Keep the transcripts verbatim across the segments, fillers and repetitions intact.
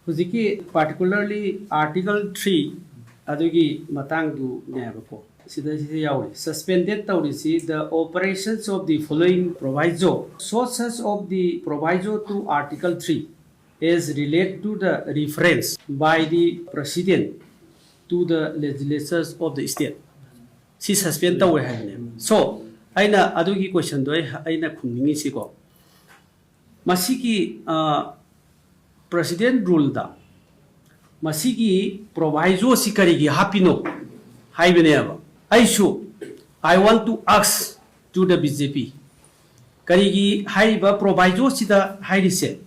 ꯍꯧꯖꯤꯛꯀꯤ particularly Article three ꯑꯗꯨꯒꯤ ꯃꯇꯥꯡꯗꯨꯅꯦꯕꯀꯣ, ꯁꯤꯗꯩꯁꯤꯗ ꯌꯥꯎꯔꯤ, suspended ꯇꯧꯔꯤꯁꯤ, the operations of the following proviso, so such of the proviso to Article three as relate to the reference by the President to the legislatures of the state. ꯁꯤ suspend ꯇꯧꯋꯦ ꯍꯥꯏꯕꯅꯦ꯫ So ꯑꯩꯅ ꯑꯗꯨꯒꯤ questionꯗꯣ ꯑꯩ ꯑꯩꯅ ꯈꯨꯝꯅꯤꯡꯉꯤꯁꯤꯀꯣ, ꯃꯁꯤꯒꯤ President Ruleꯗ ꯃꯁꯤꯒꯤ provisoꯁꯤ ꯀꯔꯤꯒꯤ ꯍꯥꯞꯄꯤꯅꯣ ꯍꯥꯏꯕꯅꯦꯕ꯫ ꯑꯩꯁꯨ I want to ask to the B J P, ꯀꯔꯤꯒꯤ ꯍꯥꯏꯔꯤꯕ provisoꯁꯤꯗ ꯍꯥꯏꯔꯤꯁꯦ,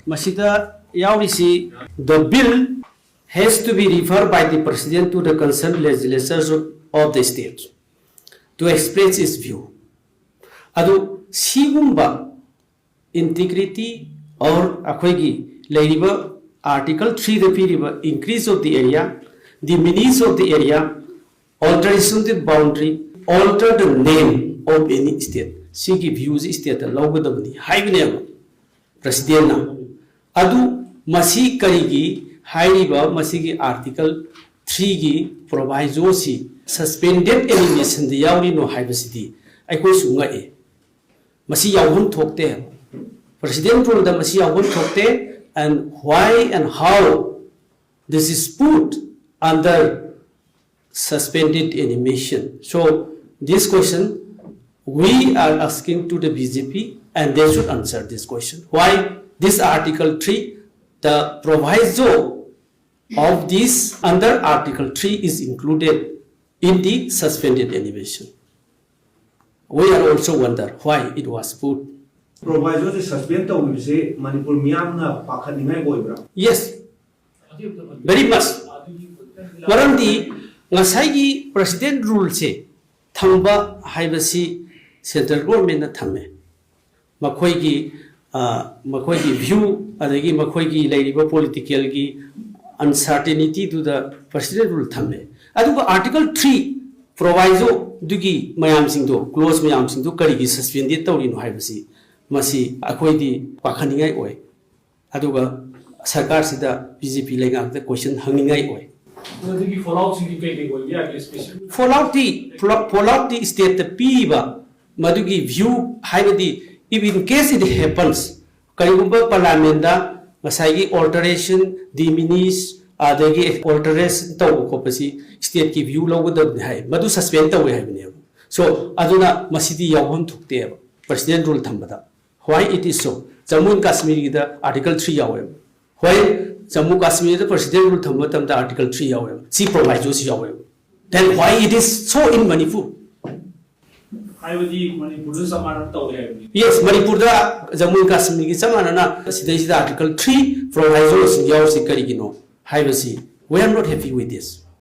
ꯃꯁꯤꯗ ꯌꯥꯎꯔꯤꯁꯤ, the bill has to be referred by the President to the concerned legislatures of the state to express its view. ꯑꯗꯨ ꯁꯤꯒꯨꯝꯕ integrity or ꯑꯩꯈꯣꯏꯒꯤ ꯂꯩꯔꯤꯕ Article threeꯗ ꯄꯤꯔꯤꯕ increase of the area, diminish of the area, alteration of the boundary, alter the name of any state, ꯁꯤꯒꯤ viewꯁꯤ stateꯇ ꯂꯧꯒꯗꯕꯅꯤ ꯍꯥꯏꯕꯅꯦꯕ Presidentꯅ꯫ ꯑꯗꯨ ꯃꯁꯤ ꯀꯔꯤꯒꯤ ꯍꯥꯏꯔꯤꯕ ꯃꯁꯤꯒꯤ Article threeꯒꯤ provisoꯁꯤ suspended animationꯗ ꯌꯥꯎꯔꯤꯅꯣ ꯍꯥꯏꯕꯁꯤꯗꯤ ꯑꯩꯈꯣꯏꯁꯨ ꯉꯛꯑꯦ꯫ ꯃꯁꯤ ꯌꯥꯎꯐꯝ ꯊꯣꯛꯇꯦ꯫ President Ruleꯗ ꯃꯁꯤ ꯌꯥꯎꯐꯝ ꯊꯣꯛꯇꯦ꯫ And why and how this is put under suspended animation? So this question we are asking to the B J P, and they should answer this question. Why this Article three, the proviso of this under Article three is included in the suspended animation? We are also wonder why it was put. Provisoꯁꯦ suspend ꯇꯧꯈꯤꯕꯁꯦ Manipur ꯃꯤꯌꯥꯝꯅ ꯄꯥꯈꯠꯅꯤꯡꯉꯥꯏ ꯑꯣꯏꯕ꯭ꯔꯥ? Yes, very much. ꯃꯔꯝꯗꯤ ꯉꯁꯥꯏꯒꯤ President Ruleꯁꯦ ꯊꯝꯕ ꯍꯥꯏꯕꯁꯤ central governmentꯅ ꯊꯝꯃꯦ꯫ ꯃꯈꯣꯏꯒꯤ ꯃꯈꯣꯏꯒꯤ view ꯑꯗꯒꯤ ꯃꯈꯣꯏꯒꯤ ꯂꯩꯔꯤꯕ politicalꯒꯤ uncertaintyꯗꯨꯗ President Rule ꯊꯝꯃꯦ꯫ ꯑꯗꯨꯒ Article three provisoꯗꯨꯒꯤ ꯃꯌꯥꯝꯁꯤꯡꯗꯣ, clause ꯃꯌꯥꯝꯁꯤꯡꯗꯣ ꯀꯔꯤꯒꯤ suspended ꯇꯧꯔꯤꯅꯣ ꯍꯥꯏꯕꯁꯤ ꯃꯁꯤ ꯑꯩꯈꯣꯏꯗꯤ ꯄꯥꯈꯠꯅꯤꯡꯉꯥꯏ ꯑꯣꯏ꯫ ꯑꯗꯨꯒ ꯁꯔꯀꯥꯔꯁꯤꯗ ꯕꯤ ꯖꯦ ꯄꯤ ꯂꯩꯉꯥꯛꯇ ꯀꯣꯏꯁꯟ ꯍꯪꯅꯤꯡꯉꯥꯏ ꯑꯣꯏ꯫ ꯑꯗꯨꯒꯤ ꯐꯣꯂꯣꯑꯥꯎꯠꯁꯤꯡꯗꯤ ꯀꯩ ꯀꯩ ꯑꯣꯏꯕ ꯌꯥꯒꯦ ꯁ꯭ꯄꯦꯁꯤꯐꯤꯛ? ꯐꯣꯂꯣꯑꯥꯎꯠꯇꯤ ꯐꯣꯂꯣꯑꯥꯎꯠꯇꯤ ꯁ꯭ꯇꯦꯠꯇ ꯄꯤꯕ ꯃꯗꯨꯒꯤ ꯚ꯭ꯌꯨ ꯍꯥꯏꯕꯗꯤ if in case it happens ꯀꯔꯤꯒꯨꯝꯕ ꯄꯥꯔꯂꯥꯃꯦꯟꯗ ꯉꯁꯥꯏꯒꯤ alteration, diminish ꯑꯗꯒꯤ alteration ꯇꯧꯕ ꯈꯣꯠꯄꯁꯤ ꯁ꯭ꯇꯦꯠꯀꯤ ꯚ꯭ꯌꯨ ꯂꯧꯒꯗꯕꯅꯤ ꯍꯥꯏ, ꯃꯗꯨ ꯁꯁꯄꯦꯟ ꯇꯧꯋꯦ ꯍꯥꯏꯕꯅꯦꯕ꯫ ꯁꯣ ꯑꯗꯨꯅ ꯃꯁꯤꯗꯤ ꯌꯥꯎꯐꯝ ꯊꯣꯛꯇꯦꯕ ꯄ꯭ꯔꯁꯤꯗꯦꯟ ꯔꯨꯜ ꯊꯝꯕꯗ꯫ Why it is so? Jammu and ꯀꯥꯁꯃꯤꯔꯒꯤꯗ ꯑꯥꯔꯇꯤꯀꯜ ꯊ꯭ꯔꯤ ꯌꯥꯎꯋꯦꯕ꯫ ꯍꯣꯏ, ꯖꯃꯨ ꯀꯥꯁꯃꯤꯔꯗ ꯄ꯭ꯔꯁꯤꯗꯦꯟ ꯔꯨꯜ ꯊꯝꯕ ꯃꯇꯝꯗ ꯑꯥꯔꯇꯤꯀꯜ ꯊ꯭ꯔꯤ ꯌꯥꯎꯋꯦꯕ, ꯁꯤ ꯄ꯭ꯔꯣꯚꯥꯏꯖꯣꯁꯤ ꯌꯥꯎꯋꯦꯕ꯫ Then why it is so in Manipur? ꯍꯥꯏꯕꯗꯤ ꯃꯅꯤꯄꯨꯔꯗ ꯆꯞ ꯃꯥꯟꯅꯅ ꯇꯧꯋꯦ ꯍꯥꯏꯕꯅꯤ꯫ Yes, ꯃꯅꯤꯄꯨꯔꯗ ꯖꯃꯨ ꯑꯦꯟ ꯀꯥꯁꯃꯤꯔꯒꯤ ꯆꯞ ꯃꯥꯟꯅꯅ ꯁꯤꯗꯩꯁꯤꯗ ꯑꯥꯔꯇꯤꯀꯜ ꯊ꯭ꯔꯤ ꯄ꯭ꯔꯣꯚꯥꯏꯖꯣꯁꯤꯡ ꯌꯥꯎꯔꯤꯁꯤ ꯀꯔꯤꯒꯤꯅꯣ ꯍꯥꯏꯕꯁꯤ we are not happy with this.